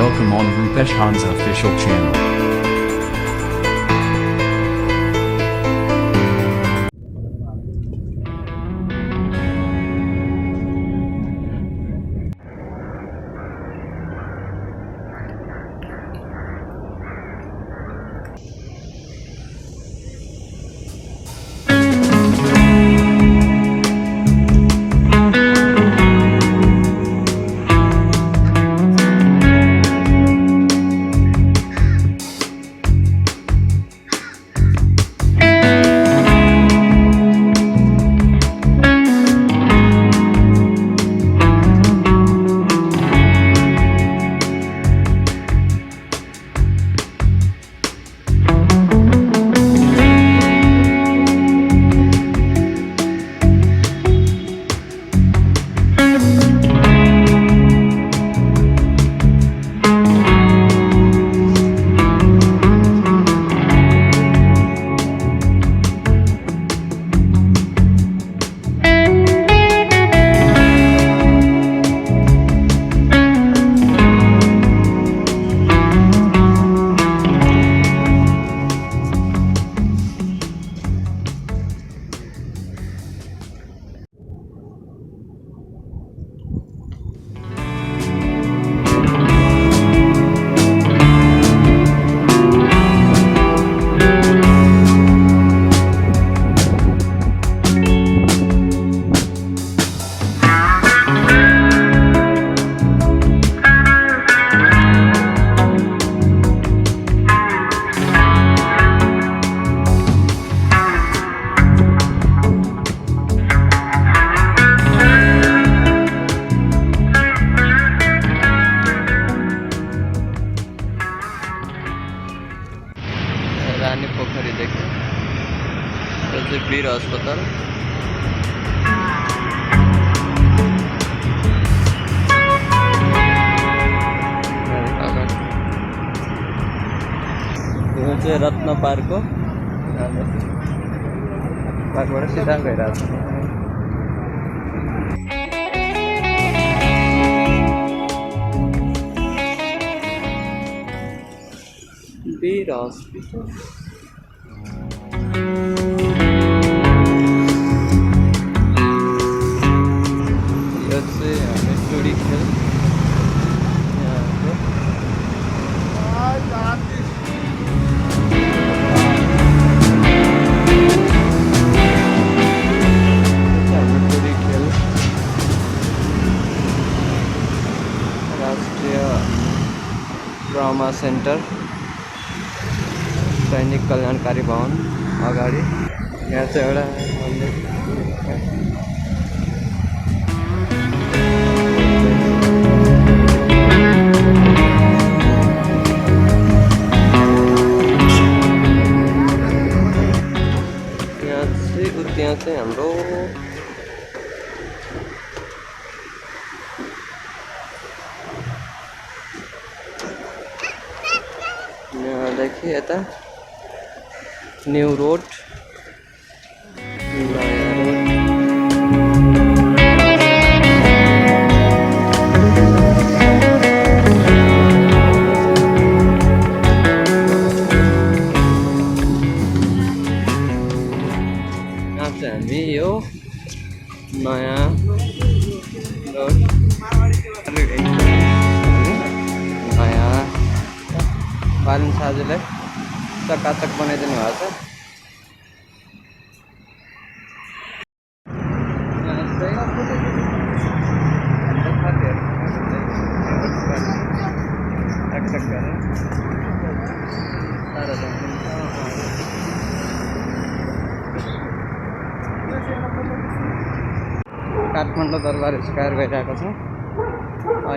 welcome on Rupesh Hansda official channel. Rani Pokhari देखें, वीर अस्पताल। यो चाहिँ रत्न पार्क हो, पार्कबाट सिधा गइरहेको छ। वीर हस्पिटल यो चाहिँ हामी टुडी खेल राष्ट्रिय ट्रमा सेन्टर सैनिक कल्याणकारी भवन अगाडि। यहाँ चाहिँ एउटा मन्दिर त्यहाँ चाहिँ हाम्रो यहाँदेखि यता न्यू रोड, नयाँ रोड, यहाँ चाहिँ हामी यो नयाँ रोड नयाँ बालन साजुलाई चकाचक बनाइदिनु भएको छ। काठमाडौँ दरबार स्क्वायर गइरहेको छ।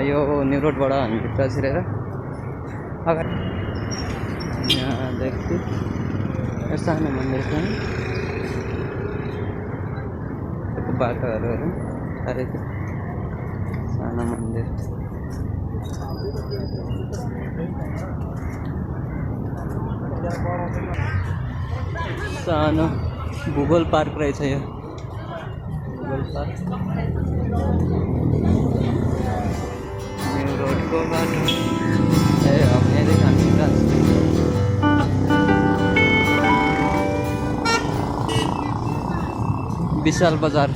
यो न्यू रोडबाट हामी भित्र छिरेर अगाडि यहाँदेखि सानो मन्दिर छ, बाटोहरू हेरौँ। सानो मन्दिर सानो भूगोल पार्क रहेछ यो। भूगोल पार्क न्यू रोड को बाटो। विशाल बजार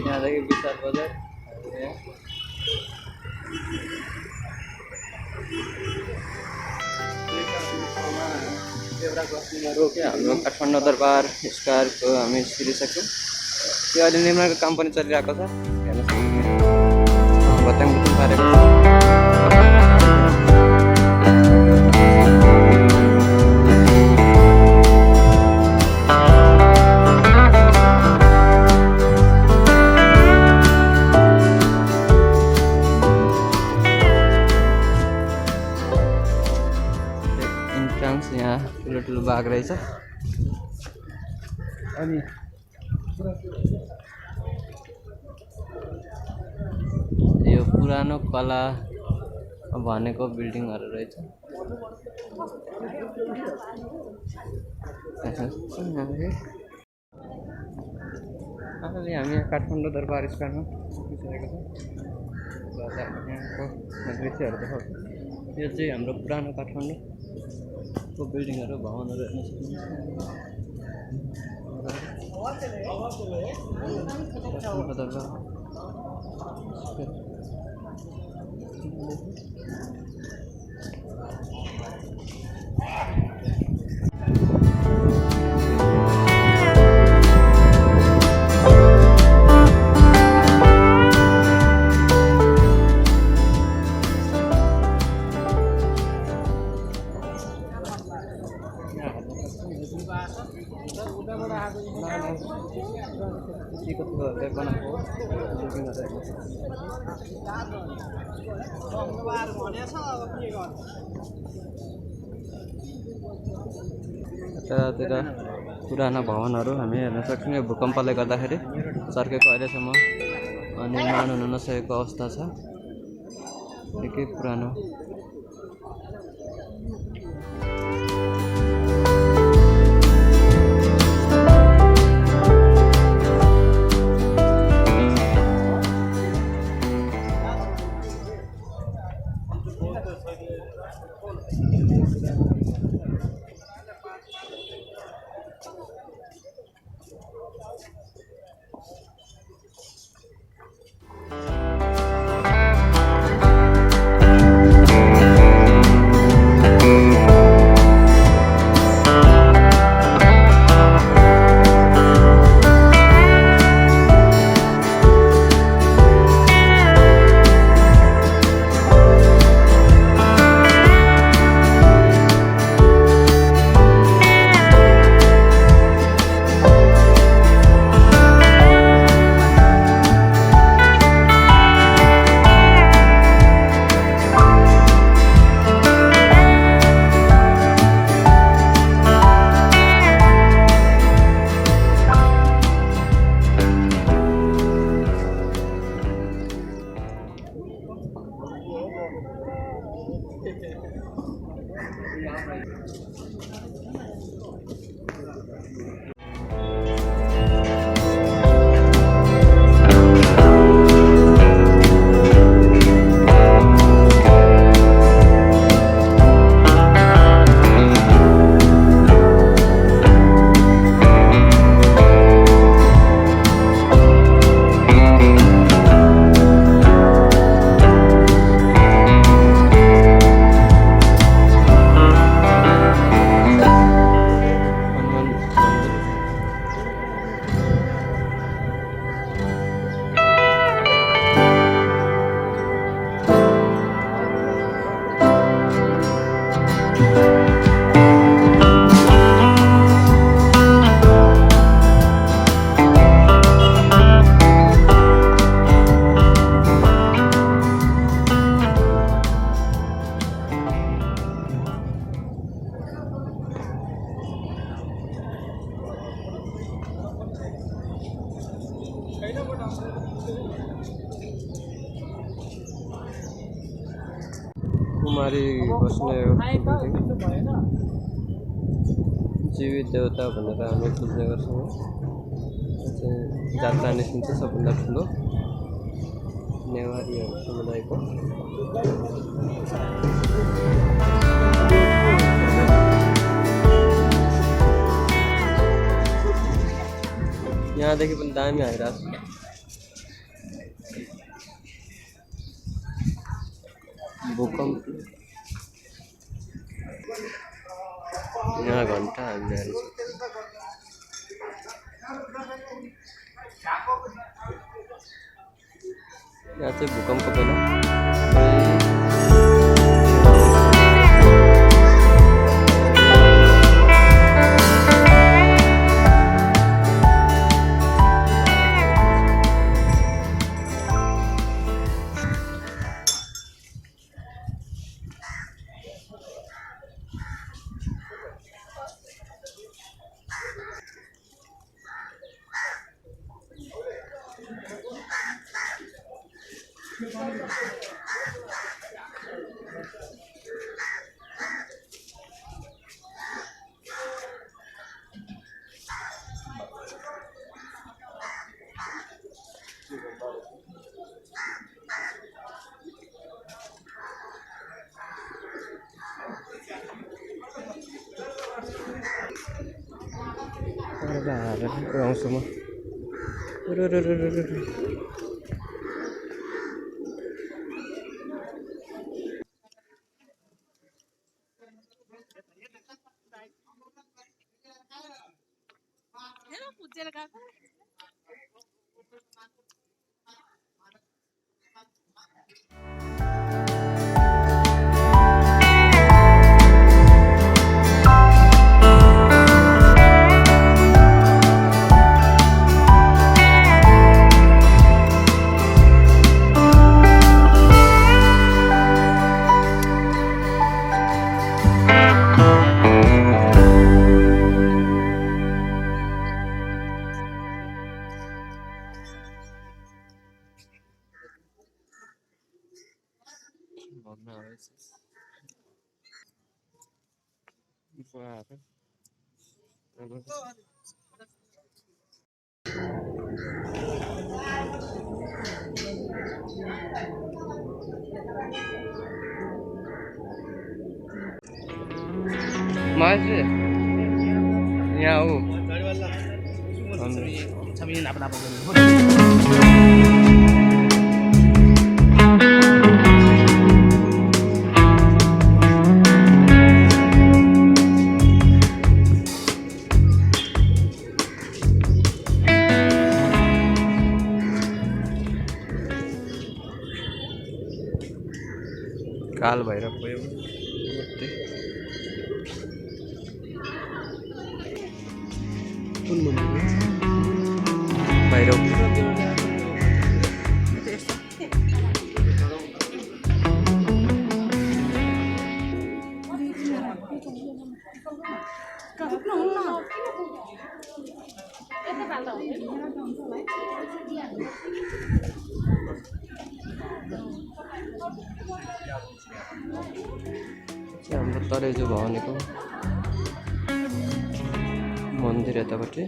यहाँदेखि विशाल बजार रोक्यो हाम्रो काठमाडौँ दरबार स्कारको हामी छिरिसक्यौँ त्यो अहिले निर्माणको काम पनि चलिरहेको छ हेर्न सक्नुहुन्छ भत्याङ बुत्याङ पारेको छ यहाँ ठुलो बाघ रहेछ अनि यो पुरानो कला भनेको बिल्डिङहरू रहेछ अहिले हामी यहाँ काठमाडौँ दरबार स्क्वायरमा पुगिसकेको छ यहाँको दृश्यहरू देखाउँछ यो चाहिँ हाम्रो पुरानो काठमाडौँ को बिल्डिङहरू भवनहरू हेर्न सक्नुहुन्छ यतातिर पुराना भवनहरू हामी हेर्न सक्छौँ यो भूकम्पले गर्दाखेरि चर्केको अहिलेसम्म निर्माण हुन नसकेको अवस्था छ निकै पुरानो कुमारी बस्ने जीवित देवता भनेर हामी बुझ्ने गर्छौँ। जात्रा निस्किन्छ सबभन्दा ठुलो नेवारीहरू समुदायको। यहाँदेखि पनि दामी आइरहेको छ भूकम्प यहाँ घन्टा हाल्ने रहेछ यहाँ चाहिँ भूकम्प बेला आउँछु म मान्छे यहाँ हो काल भएर गयो भैरव हाम्रो तरेजु भवानीको मन्दिर यतापट्टि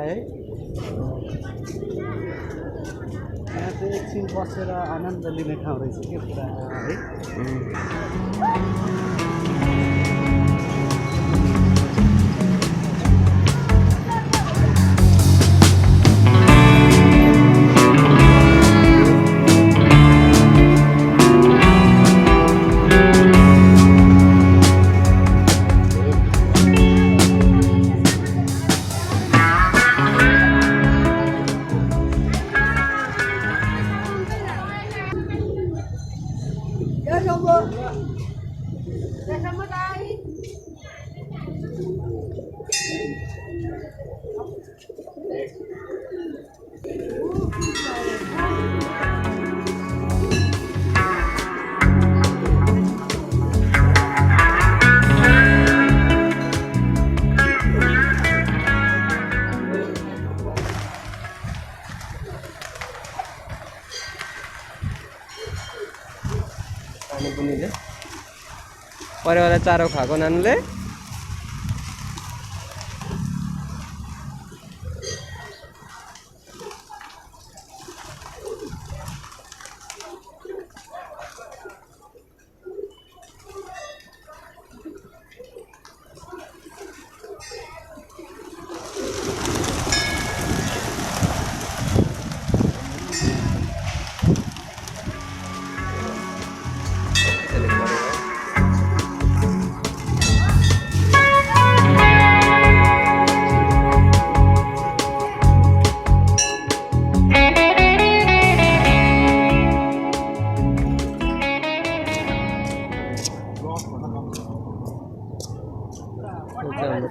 है यहाँ चाहिँ एकछिन बसेर आनन्द लिने ठाउँ रहेछ के पुरा है बुनीले परेवालाई चारो खाएको नानीले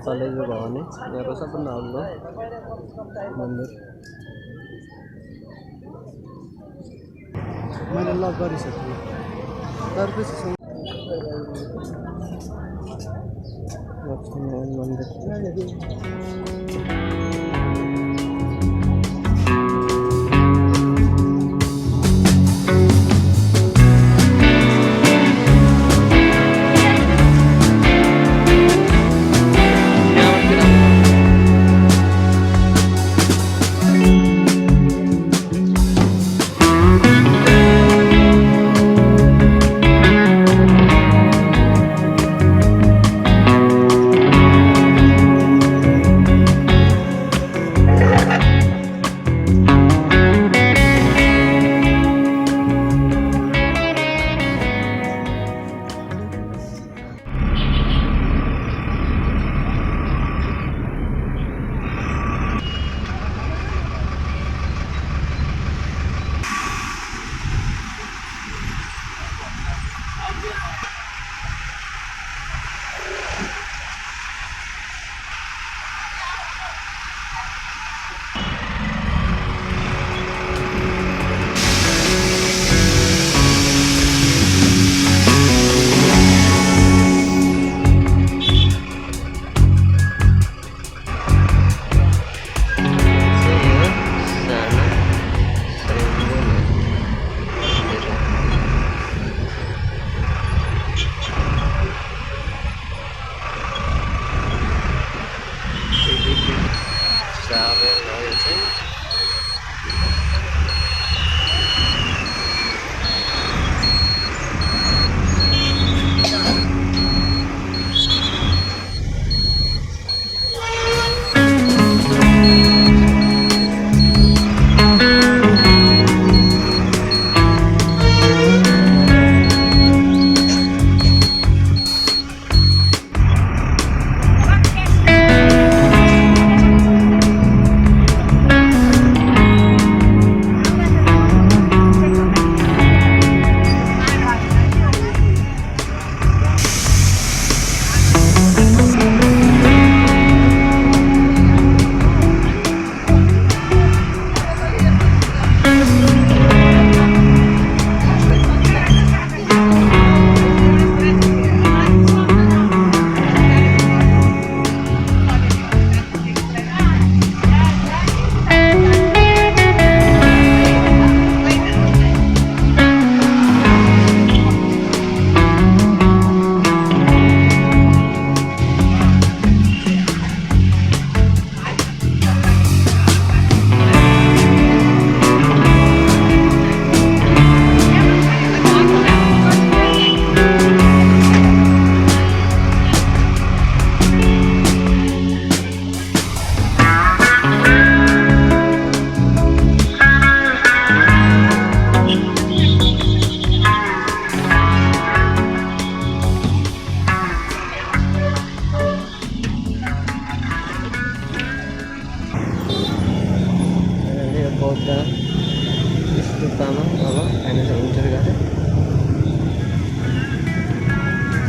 कलेज भवन है यहाँ पर सबभन्दा अग्लो मन्दिर मैले लक गरिसकेँ लक्ष्मी मन्दिर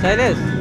Silas.